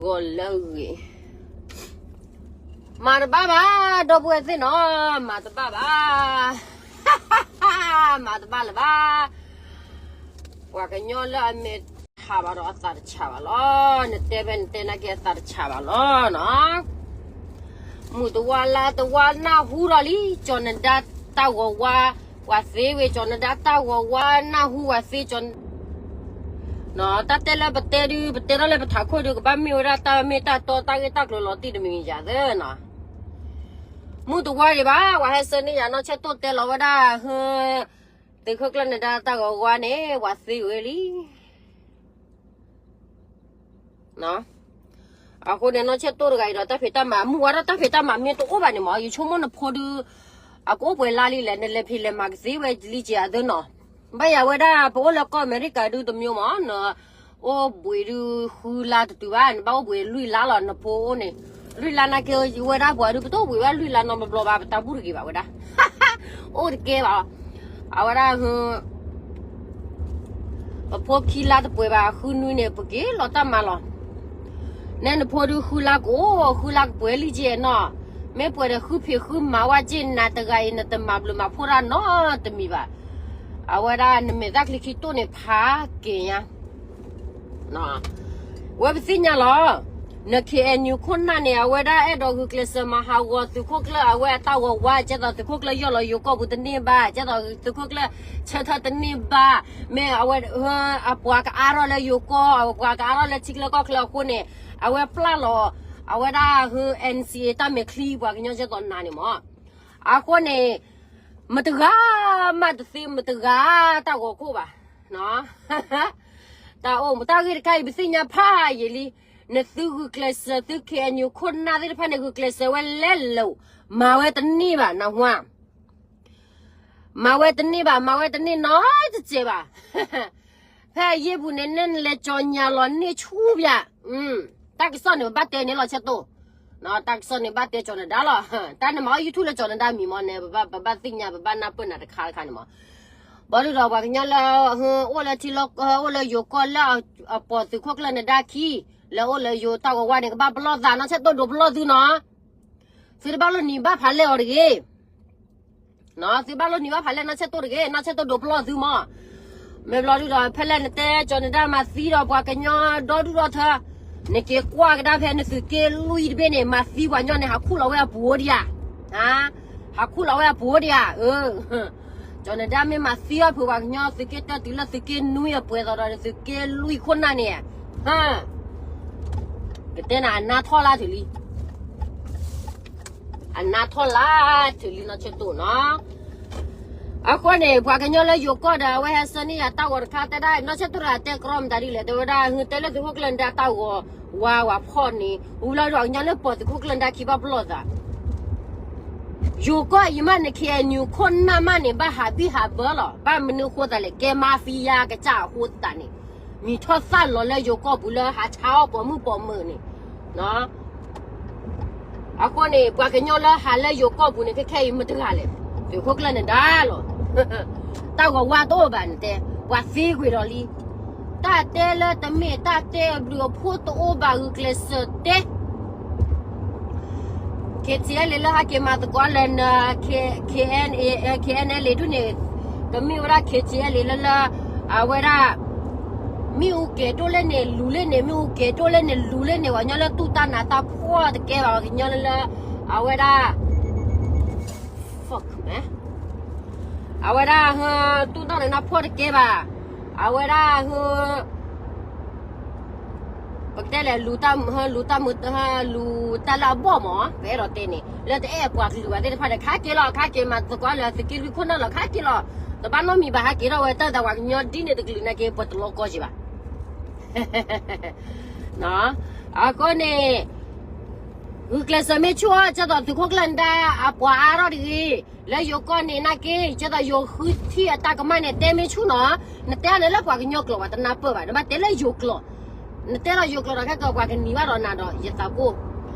ဂီၤလၢအဂ့ၤ, မၤတဘၣ်ဘၣ်, ဒီပုၢ်ဝဲၢ်သ့ၣ်နီၤ, မၤတဘၣ်ဘၣ်, မၤတဘၣ်လၢၤဘၣ်. ပှၤကညီလၢအမဲာ်တဆှးဘၣ်ဒီးအသးတဆှးဘၣ်လီၤ. နတဲဖဲနတဲနာ်က့အသးတဆှးဘၣ်လီၤနီၤ. မုၢ်တဝါလါတဝါနၢ်ဟူဒီးလံ, ကၠီၤနဒါတၢ်ဂီၤဝါ, ပှၤသ့ဝဲကၠီၤနဒါတၢ်ဂီၤဝါ, နၢ်ဟူပှၤသ့ကၠီၤ တၢ်တဲလၢပတဲဒုး ပတဲထီၣ်လၢပထးခိၣ်ဒုး ကဘၣ်မ့ၢ်ဝဲဒၣ်တၢ်မ့ၢ်တၢ်တီတၢ်ဂ့ၢ်တၢ်ကျိၤလီၤတံၢ်တမံၤယၤသ့နီၤ. မုၢ်တဝါဒံးဘၣ်, ပှၤဟဲဆၢန့ၢ်ယၤနီၢ်ဆဲၣ်တိၣ်တဲလီၤဝဲဒၣ်, သုးခိၣ်ကျၢၢ်နဒါတၢ်ဂီၤဝါန့ၣ် ပှၤသ့ဝဲလံ. အဃိန့ၣ် နီၢ်ဆဲၣ်တိၣ်တဂၤအံၤဒီး တၢ်ဖံးတၢ်မၤ မုၢ်ဝါထီၣ်တၢ်ဖံးတၢ်မၤမ့ၢ်တအိၣ်ဘၣ်န့ၣ်မး ယဆိကမိၣ်နဖိဒုး အကအိၣ်ပှဲၤလါလံလဲၣ်, နလဲၤဖံးလဲၤမၤကသ့ဝဲလံက့ၤအသ့နီၤ. ဘၣ်ယၤဝဲဒၣ် ပအိၣ်လၢကီၢ်အမဲရကၤဒုးတမံၤမး, နအိၣ်ဘှံးဒုးဃုလါတတုၤဘၣ်, နဘၣ်အိၣ်ဘှံးလွံၢ်လါလီၤ နဖိအိၣ်န့ၣ်, လွံၢ်လါနာ်က့ ဝဲဒၣ်ပှၤဒုး ပတအိၣ်ဘှံးဘၣ်လွံၢ်လါနီတဘျီဘၣ် ပတၢ်ဘူၣ်တဂ့ၤဘၣ်ဝဲဒၣ်, အိၣ်တကဲဘၣ်, အဝဲဒၣ် ပဖိခံလါတပှဲၤဘၣ် ဃုနွံန့ၣ် ပက့ၤလီၤတၢ်မၤလီၤ. နဲနဖိဒုးဃုလါကအိၣ် ဃုလါကပှဲၤလံက့ၤနီၤ, မ့ၢ်ပှဲၤဒီးဃုဖံးဃုမၤဝဲက့ၤ နၤတဂၤအံၤ နတမၤဘျုးမၤဖှိၣ်တၢ်နီတမံၤဘၣ်. အဝဲဒၣ်နမဲာ်သၣ်ချံခံတိၢ်န့ၣ်ဖးက့ၤညါ ဝဲပသ့ၣ်ညါလီၤ. န K N U ခိၣ်နၢ်န့ၣ် အဝဲဒၣ်အဲၣ်ဒိးဂုာ်ကျဲးစၢးမၤဟးဂီၤသုးခိၣ်ကျၢၢ် အဝဲအတၢ်ဂီၤဝါ ကဲသိးသုးခိၣ်ကျၢၢ်ယီၢ်လီၤယိၤကီၢ်ပူၤတန့ၢ်ဘၣ်, ကဲသိးသုးခိၣ်ကျၢၢ်ဆၢထၢၣ်တန့ၢ်ဘၣ်, မ့ၢ်အဝဲ အပှၤကအါထီၣ်လၢယိၤကီၢ် အပှၤကအါထီၣ်လၢထံချၢကီၢ်ချၢအဃိန့ၣ် အဝဲပျၢ်လီၤ အဝဲဒၣ် N C A တၢ်မဲာ်ချံ ပှၤကညီကဲသိးနၤန့ၣ်မး. အဃိန့ၣ် မတဂၤမးတသ့ မတဂၤတၢ်ဂီၤခိၣ်ဘၣ်. တၢ်အိၣ်မူတၢ်ဂ့ၢ်တခါအံၤ ပသ့ၣ်ညါဖးယံာ်လံ. နသုဂုာ်ကျဲးစၢး သု K N U ခိၣ်နၢ်သ့ၣ်တဖၣ်န့ၣ် ဂုာ်ကျဲးစၢးဝဲလဲၤလိာ် မၤဝဲတန့ၢ်ဘၣ် နၢ်ဟူဧါ. မၤဝဲတန့ၢ်ဘၣ် မၤဝဲတန့ၢ်နီတစဲးဘၣ်. ဖဲအယ့ၢ်ပူၤန့ၣ် နဲနလဲၤကၠီညါလီၤန့ၢ်ဆူၣ်ပၠး, တၢ်ကစီၣ်န့ၣ် ဘၣ်တဲန့ၣ်လီၤဆဲးတိၢ်, တၢ်ကစီၣ်န့ၣ် ဘၣ်တဲကၠီၤနဒါလီၤ. တၢ်နမၤအီၣ် YouTube လၢကၠီၤနဒါမံၤမးန့ၣ် ပဘၣ်သ့ၣ်ညါ ပဘၣ်နၢ်ပၢၢ်နၤတခါတခါန့ၣ်မး. ဘၣ်ဒုးဒီးပှၤကညီလၢ အိၣ်လၢထံလီၢ် အိၣ်လၢယိၤကီၢ်လၢအပိာ်သုးခိၣ်ကျၢၢ်နဒါခံ လၢအိၣ်လၢယိၤတၢ်ဂီၤဝါန့ၣ် ကဘၣ်ပလီၢ်သး နီၢ်ဆဲးတိၢ်ဒိးပလီၢ်သုနီၤ. သုတဘၣ်လိၣ်နံၤဘၣ်ဖးလဲၢ်အီၤတဂ့ၤ သုဘၣ်လိၣ်နံၤဘၣ်ဖးလဲၢ် နီၢ်ဆဲးတိၢ်တဂ့ၤ နီၢ်ဆဲးတိၢ်ဒိးပလီၢ်သုမး. မ့ၢ်ဘျီဒုးဒီး ဖဲလဲၣ်နတဲကၠီၤနဒါမၤသံဒီးပှၤကညီဒီဒူၣ်ဒီထၢ နက့ၤကွၢ်ကဒါဖဲနသုးက့လွံၢ်တဘ့ၣ်န့ၣ် မၤသံပှၤကညီန့ၣ် ဟးခူၣ်လီၤဝဲအပူၤဧိၤဒံးဧါ. ဟးခူၣ်လီၤဝဲအပူၤဧိၤဒံးဧါ. ကၠီၤနဒါမ့ၢ်မၤသံအီၣ်ဖုးပှၤကညီ သုးက့တၢတုၤလၢသုးက့နွံအပှဲၤသိးဒီး သုးက့လွံၢ်ခိၣ်နၢ်န့ၣ် ကတဲနၤအနါထီၣ်လါထုးလံ အနါထီၣ်လါထုးလံ နီၢ်ဆဲးတိၢ်နီၤ. အဃိန့ၣ် ပှၤကညီလၢယိၤကီၢ်ဒီး အဝဲဟဲဆၢန့ၢ်ယၤတၢ်ဂီၤတခါ တဲဒၣ် နီၢ်ဆဲးတိၢ်တဂၤတဲကြီမတၤဒ်လဲၣ် တဲဝဲဒၣ် ဟဲတဲလၢသုးခိၣ်ကျၢၢ်နဒါတၢ်ဂီၤဝါဝဲဖီၣ်န့ၣ် ဝံၤလီၤဒီးပှၤကညီလၢပိာ်သုးခိၣ်ကျၢၢ်နဒါခံဘၣ်ပလီၢ်သး ယိၤကီၢ်အံၤမးန့ၣ် K N U ခိၣ်နၢ်မးန့ၣ် ဘၣ်ဟးဘံၣ်ဟးဘၢလီၤ. ဘၣ်မနုၤအဃိသတးလဲၣ် ကဲမါဖံယါကစၢ်အဃိသတးန့ၣ် မံၤထီၣ်သၣ်လီၤလၢယိၤကီၢ်ပူၤလၢ ဟးဆါအီၣ်ပိာ်မုၣ်ပိာ်မၢၤန့ၣ် အဃိန့ၣ် ပှၤကညီလၢဟးလၢယိၤကီၢ်ပူၤန့ၣ် ခဲခဲအံၤမတဂၤလဲၣ်, သုးခိၣ်ကျၢၢ်နဒါလီၤ. တၢ်ဂီၤဝါတအိၣ်ဘၣ်နတဲ, ပှၤသံကွံာ်ဒီးလံ. တၢ်တဲလၢတမ့ၢ်တၢ်တဲအဘျုးအဖှိၣ်တအိၣ်ဘၣ် ဂုာ်ကျဲးစၢးတဲ K T L လၢဟဲက့ၤမၤသကိးလၢ K N A K N L ဒုးန့ၣ် ကမ့ၢ်ဝဲဒၣ် K T L လၢလၢ အဝဲဒၣ် မ့ၣ်အူကဲၤဒိၣ်လဲၣ်န့ၣ် လူၤလဲၣ်န့ၣ် မ့ၣ်အူကဲၤဒိၣ်လဲၣ်န့ၣ် လူၤလဲၣ်န့ၣ် ပှၤကညီလၢတူၢ်တၢ်နးတၢ်ဖှီၣ်တကဲဘၣ် ပှၤကညီလၢလၢ အဝဲဒၣ် အဝဲဒၣ် တူၢ်တၢ်နးတၢ်ဖှီၣ်တကဲဘၣ် အဝဲဒၣ် ပကတဲလဲၣ် လူၤတၢ်မုာ် လူၤတၢ်မုာ် လူၤတၢ်လၢအဘီၣ်မး ပအဲၣ်ဒိးတဲန့ၣ် လၢတအဲၣ်ပှၤကလုာ်ဘၣ်သ့ၣ်တဖၣ်ဒီး ခါက့ၤလီၤ ခါက့ၤမၤသကိးလၢသုးက့လွံၢ်ခိၣ်နၢ်လီၤ ခါက့ၤလီၤ တဘၣ်နီတမံၤဘၣ် ဟးက့ၤထီၣ်ဝဲတၢ်သးပှၤကညီဒ်န့ၣ်တကလုာ်နာ်က့ ပှၤတလီၤကီၢ်က့ၤဘၣ် အဃိန့ၣ် ဂုာ်ကျဲးစၢးမ့ၢ်ဆူၣ်အီၤ ကဲသိးသုးခိၣ်ကျၢၢ်နဒါ အပှၤအါထီၣ်တဂ့ၤ လၢယိၤကီၢ်န့ၣ်နာ်က့ ကဲသိးယိၤဃုထံၣ်အတၢ်ကမၣ်န့ၣ် တဲမ့ၢ်ဆူၣ်နီၤ နတဲန့ၣ်လၢပှၤကညီကျိာ်ဘၣ် တနၢ်ပၢၢ်ဘၣ် နဘၣ်တဲလၢယိၤကျိာ် နတဲလီၤယိၤကျိာ်ဒီး ခဲကပှၤကနံၤဘၣ်ဒီးနၤဒီး ယသးကိၢ်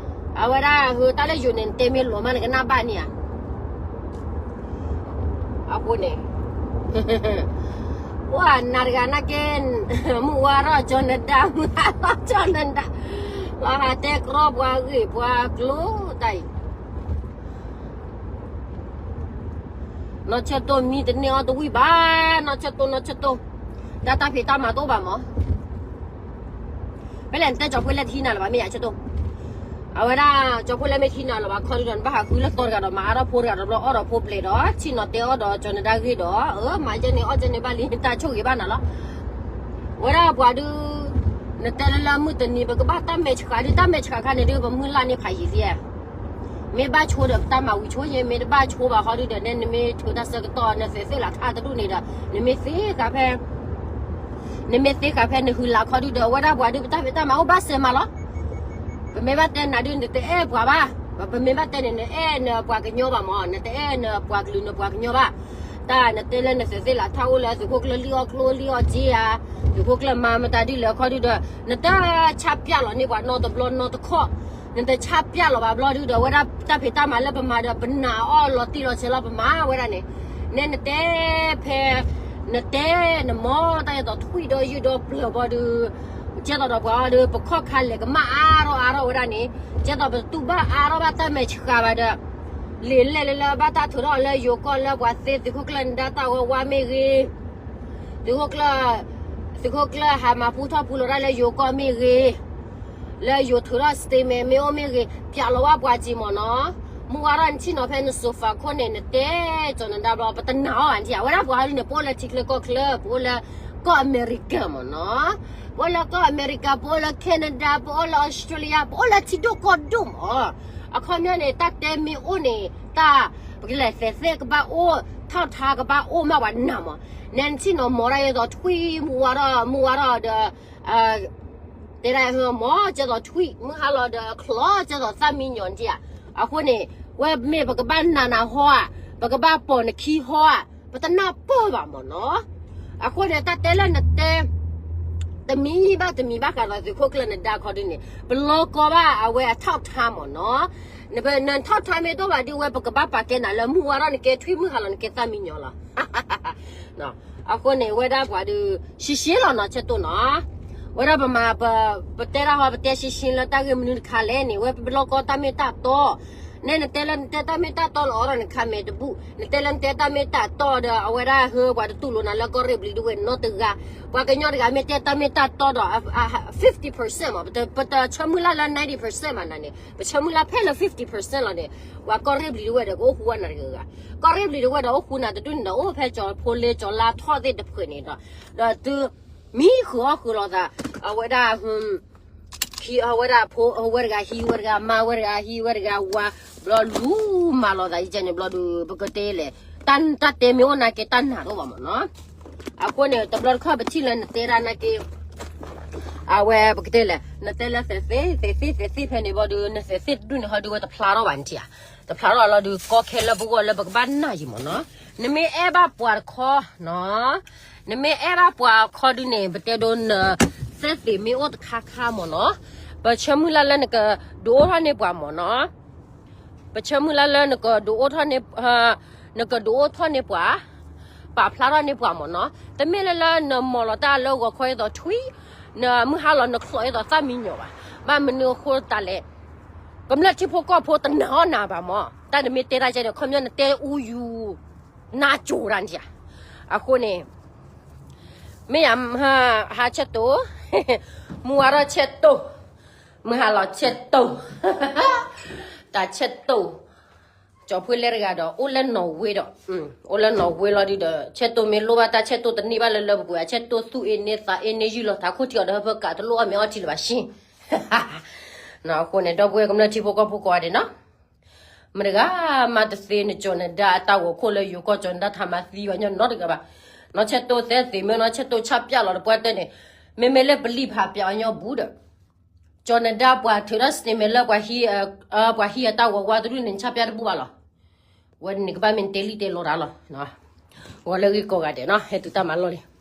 အဝဲဒၣ် တၢ်လၢယိၤန့ၣ် နတဲမ့ၢ်လီၤမး နကနၣ်ဘၣ်န့ၣ်ဧါ အဃိန့ၣ် ပှၤနၤတဂၤနာ်က့ မုၢ်ဝါထီၣ်ကၠီၤနဒါ မုၢ်ဝါထီၣ်ကၠီၤနဒါ လီၤဟးတဲကြီပှၤဂ့ၢ်ပှၤကျိၤတၢ်အံၤ, နီၢ်ဆၢတိၢ်မံတန့ၢ်အီၣ်တဝံၣ်ဘၣ်, နီၢ်ဆၢတိၢ် နီၢ်ဆၢတိၢ်, တၢ်တၢ်ဖံးတၢ်မၤတအိၣ်ဘၣ်မး, ဖဲလဲၣ်နတဲကၠီၤဖိလဲၣ်တဟံးနၤလၢၤဘၣ် မ့ၢ်ယဆၢတိၢ်, အဝဲဒၣ်ကၠီၤဖိလဲၣ်မ့ၢ်တဟံးနၤလၢၤဘၣ်ခီဒုဒီး နဘၣ်ဟးဃုလၢသီတဂၤဒီး မၤအါထီၣ်ဖိတဂၤဒီးဘျီ အီၣ်ဒီးဖိပျဲၤဒီး ဆ့ၣ်နီၤတဲအီၣ်ဒီးကၠီၤနဒါဂ့ၢ်ဒီး အၢ မၤကဲန့ၣ်အီၣ်ကဲန့ၣ်ဘၣ်လံ တၢ်ဆိၣ်ဂ့ၤဘၣ်နၤလီၤ. ဝဲဒၣ်ပှၤဒုး နတဲလၢလၢမုၢ်တနံၤ ပကဘၣ်တၢ်မဲာ်ဆှးဒုး တၢ်မဲာ်ဆှးခါန့ၣ်ဒုး ပမုၢ်လၢ်န့ၢ်ဖးယံာ်သ့, မ့ၢ်ဘၣ်ဆိဒီးပတၢ်မၤဝံၤဆိယဲ မ့ၢ်တဘၣ်ဆိဘၣ်ခီဒုဒီး နဲနမ့ၢ်ထုးတၢ်ဆၢကတီၢ် နသုးသ့ၣ်လးထါတဒူၣ်န့ၣ်ဒီး နမ့ၢ်သ့ဃာ်ဖဲ နမ့ၢ်သ့ဃာ်ဖဲနဟုးလးခီဒုဒီး အဝဲဒၣ်ပှၤဒုး ပတၢ်ဖံးတၢ်မၤအိၣ်ဘၣ်စဲးမးလီၤ. ပမ့ၢ်ဘၣ်တဲနၤဒုး နတအဲၣ်ပှၤဘၣ်, ပမ့ၢ်ဘၣ်တဲန့ၣ် နအဲၣ်နပှၤကညီဘၣ်မး, နတအဲၣ်နပှၤကလုာ်နပှၤကညီဘၣ်. တၢ်နတဲလၢနသုးသ့ၣ်လးထါအိၣ်လၢသုးခိၣ်ကျၢၢ်လံၣ်အီၣ်ကျိလံၣ်အီၣ်စ့ဧါ, သုးခိၣ်ကျၢၢ်မၤမတၤဒ်လဲၣ်ခီဒုဒီး နတဆါပျၢ်လီၤန့ၢ်ပှၤနီတဘျီနီတခီၣ်, နတဆါပျၢ်လီၤဘၣ်ဘျီဒုဒီး အဝဲဒၣ်တၢ်ဖံးတၢ်မၤလၢပမၤဒီး ပနာ်အီၣ်လီၤတံၢ်လီၤဆဲးလီၤပမၤဝဲဒၣ်န့ၣ်, နဲနတဲဖဲ နတဲနမၤတၢ်ဒ်သိးထွံၣ်ဒီးယုၢ်ဒီးပျၢၤဘီဒုး, ကဲသိးဒီးပှၤအီၤဒုး ပခီၣ်ခါလဲၣ်ကမၣ်အါထီၣ်အါထီၣ်ဝဲဒၣ်န့ၣ်, ကဲသိးပတတူၢ်ဘၣ်အါထီၣ်ဘၣ်တၢ်မဲာ်ဆှးဘၣ်ဒီး လံာ်လဲၢ်လၢလၢဘၣ်တၢ်ထုးထီၣ်လၢယိၤကီၢ်လၢပှၤသ့သုးခိၣ်ကျၢၢ်နဒါတၢ်ဝဲဝါမ့ၢ်ဂ့ၤ, သုးခိၣ်ကျၢၢ်, သုးခိၣ်ကျၢၢ်ဟးမၤပူထီၣ်ပူလီၤတၢ်လၢယိၤကီၢ်မ့ၢ်ဂ့ၤ, လၢယိၤထုးထီၣ် statement မ့ၢ်အိၣ်မ့ၢ်ဂ့ၤ ပျးလီၤဝဲပှၤစ့မ့ၢ်နီၤ, မုၢ်ဝါထီၣ်နထံၣ်နီၤဖဲန sofa ခိၣ်န့ၣ် နတဲကၠီၤနဒါဘျီ ပတနာ်အီၤဘၣ်နထံၣ်ဧါ, အဝဲဒၣ်ပှၤဟီဒုန့ၣ် ပအိၣ်လၢထံချၢကီၢ်ချၢ ပအိၣ်လၢကီၢ်အမဲရကၤမ့ၢ်နီၤ, ပအိၣ်လၢကီၢ်အမဲရကၤ ပအိၣ်လၢ Canada ပအိၣ်လၢ Australia ပအိၣ်လၢထံဒိၣ်ကီၢ်ဒိၣ်မ့ၢ်, အခီပညီန့ၣ် တၢ်တဲမ့ၢ်အိၣ်န့ၣ် တၢ် ပကလဲၤသဲးသ့ၣ်ကဘၣ်အိၣ် ထီၣ်ထါကဘၣ်အိၣ်မးပှၤနာ်မ့ၢ်, နဲနထံၣ်နီၤမ့ၢ်ဒၣ်ဒ်သိးထွံၣ်မုၢ်ဝါထီၣ် မုၢ်ဝါထီၣ်ဒီး တဲဒၣ်မ့ၢ် ကဲသိးထွံၣ် မုၢ်ဟါလီၤဒီးချီ ကဲသိးသၣ်မံညီၤနထံၣ်ဧါ, အဃိန့ၣ် ဝဲမ့ၢ်ပကဘၣ်နာ်နၤဟီဧါ, ပကဘၣ်ပိာ်နခံဟီဧါ, ပတနၢ်ပၢၢ်ဘၣ်မ့ၢ်နီၤ, အဃိန့ၣ် တၢ်တဲလၢနတဲ တမံၤဘၣ်တမံၤဘၣ်ဃးဒီးသုးခိၣ်ကျၢၢ်နဒါခီဒုန့ၣ် ပလီၤကီဘၣ်အဝဲအထီၣ်ထါမ့ၢ်နီၤ, နထီၣ်ထါမ့ၢ်တအိၣ်ဘၣ်ဒုးဝဲ ပကဘၣ်ပာ်ကဲနၤလၢမုၢ်ဝါထီၣ်နကဲထွံၣ် မုၢ်ဟါလီၤနကဲသၣ်မံညီၤလီၤ အဃိန့ၣ် ဝဲဒၣ်ပှၤဒုး ရှင်းရှင်းလီၤနီၤ ဆဲးတိၢ်နီၤ, ဝဲဒၣ်ပမၤ ပတဲတၢ်ဟီ ပတဲရှင်းရှင်းလၢတၢ်ဂ့ၢ်မနုၤတခါလဲၣ်န့ၣ် ဝဲပလီၤကီတၢ်မ့ၢ်တၢ်တီ, နဲနတဲလၢနတဲတၢ်မ့ၢ်တၢ်တီလီၤ အီဒီးနခါမဲာ်တဘူၣ်, နတဲလၢနတဲတၢ်မ့ၢ်တၢ်တီဒီး အဝဲဒၣ်ဟၢ ပှၤတတူၢ်လိာ်နၤလၢကီၢ်ရ့ၣ်ဘျံးဒၣ်ဝဲနီတဂၤ, ပှၤကညီတဂၤမ့ၢ်တဲတၢ်မ့ၢ်တၢ်တီဒီး fifty percent မ့ၢ် ပတဆၢမုၢ်လၢ်လၢ ninety percent မ့ၢ်နၤန့ၣ် ပဆၢမုၢ်လၢ်ဖဲလၢ fifty percent လီၤန့ၣ်, ပှၤကီၢ်ရ့ၣ်ဘျံးဒၣ်ဝဲဒီး ကအိၣ်ဃူဝဲနၤတဂၤဂၤ, ကီၢ်ရ့ၣ်ဘျံးဒၣ်ဝဲဒီး အိၣ်ဃူနၤတဒူၣ်န့ၣ်ဒီး အိၣ်ဖဲကၠီၤဖိလ့ကၠီၤလါထီၣ်သ့ၣ်တဖုန့ၣ်ဒီး, ဒီးသု မံဃုာ်အီၣ်ဃုာ်လိာ်သး, အဝဲဒၣ် ဟံးအီၣ်ဝဲဒၣ်ဖိ ဝဲတဂၤဟံးဝဲတဂၤမါ ဝဲတဂၤဟံးဝဲတဂၤဝၤ, ဘျီလူၤမၤလိာ်သးယကဲန့ၣ်ဘျီဒီး ပကတဲလဲၣ်, တၢ်တဲမ့ၢ်အိၣ်နာ်က့ တၢ်နာ်တအိၣ်ဘၣ်မ့ၢ်နီၤ, အဃိန့ၣ် တဘျီတခီၣ်ပထံၣ်လၢနတဲဒၣ်နာ်က့ အဝဲပကတဲလဲၣ် နတဲလၢသဲးသ့ၣ် သဲးသ့ၣ် သဲးသ့ၣ်ဖဲန့ၣ်ဘျီဒီး နသဲးသ့ၣ်တဒူၣ်န့ၣ်ဟီဒုးဝဲတဖျါထီၣ်ဘၣ်နထံၣ်ဧါ, တဖျါထီၣ်လီၤဒီး ကီခဲလၢပဂီၢ်လၢပကဘၣ်နာ်ယံၤမ့ၢ်နီၤ, နမ့ၢ်အဲၣ်ဘၣ်ပှၤတခီနီၤ, နမ့ၢ်အဲၣ်ဘၣ်ပှၤအခီဒုန့ၣ် ပတဲဒိန သဲးသ့ၣ်မ့ၢ်အိၣ်တခါခါမ့ၢ်နီၤ, ပဆၢမုၢ်လၢ်လၢနကဒုးအိၣ်ထီၣ်န့ၢ်ပှၤမ့ၢ်နီၤ ပဆၢမုၢ်လၢ်လၢနကဒုးအိၣ်ထီၣ်န့ၢ်, နကဒုးအိၣ်ထီၣ်န့ၢ်ပှၤ, ပာ်ဖျါထီၣ်န့ၢ်ပှၤမ့ၢ်နီၤ, တမ့ၢ်လၢလၢနမၤလိာ်တၢ်လၢဂီၤခီအသိးထွံၣ်, နမုၢ်ဟါလီၤနချီးအသိးသၣ်မံညီၤဘၣ်, ဘၣ်မနုၤအဃိတၢ်လဲၣ်, ကမျၢၢ်ထံဖိကီၢ်ဖိတနာ်အီၣ်နၤဘၣ်မ့ၢ်, တၢ်နမ့ၢ်တဲတၢ်ကဲန့ၣ် ခီပညီနတဲအူယူၤ, နၢ်ကၠိတၢ်နထံၣ်ဧါ, အဃိန့ၣ် မ့ၢ်ယၤ ဟးဆဲးတိၢ်, မုၢ်ဝါထီၣ်ဆဲးတိၢ်, မုၢ်ဟါလီၤဆဲးတိၢ်, တၢ်ဆဲးတိၢ်, ကၠီၤဖှ့လဲတဂၤဒီး အိၣ်လၢနီၣ်ဝ့ဒီး, အိၣ်လၢနီၣ်ဝ့လီၤဒုဒီး ဆဲးတိၢ်မ့ၢ်လိၣ်ဘၣ်တၢ်ဆဲးတိၢ်တန့ၢ်ဘၣ်လၢလၢပှဲၤပှဲၤ ဆဲးတိၢ်သူၣ်အ့န့သးအ့န့ယုၢ်လီၤထးခိၣ်ထံအီၤဒီးဟၢဖၢကးတလိၣ်အီၣ်မ့ၤအီထံလၢၤဘၣ်ရှ့, အဃိန့ၣ် ဒီပုၢ်ဝဲၢ်ကမျၢၢ်ထံဖိကီၢ်ဖိကိးဂၤဒဲးနီၤ မတဂၤမၤတသ့နကၠီၤနဒါအတၢ်ဂီၤခိၣ်လၢယိၤကီၢ် ကၠီၤနဒါထးမၤသံပှၤညီနီတဂၤဘၣ်, နီၢ်ဆဲးတိၢ်သဲးသ့ၣ်မ့ၢ်နီၢ်ဆဲးတိၢ်ဆၣ်ပျၢ်လီၤတပှၢ်တၢၢ်န့ၣ်, မ့မ့ၢ်လၢပလံာ်ဖးပျၢ်အီၤညီဘူးဒီး, ကၠီၤနဒါပှၤထုးထီၣ် statement လၢ ပှၤဟံးအတၢ်ဂီၤဝါတဒူၣ်န့ၣ် ဆၣ်ပျၢ်တဘူးဘၣ်လီၤ, ဝဲန့ၣ်ကဘၣ်မ့ၢ်တဲလံတဲလီၤတၢ်လီၤ, ဂီၤလၢဂ့ၢ်ကိးဂၤဒဲးနီၤ ဟဲတုၤတၢ်မၤလီၢ်လံ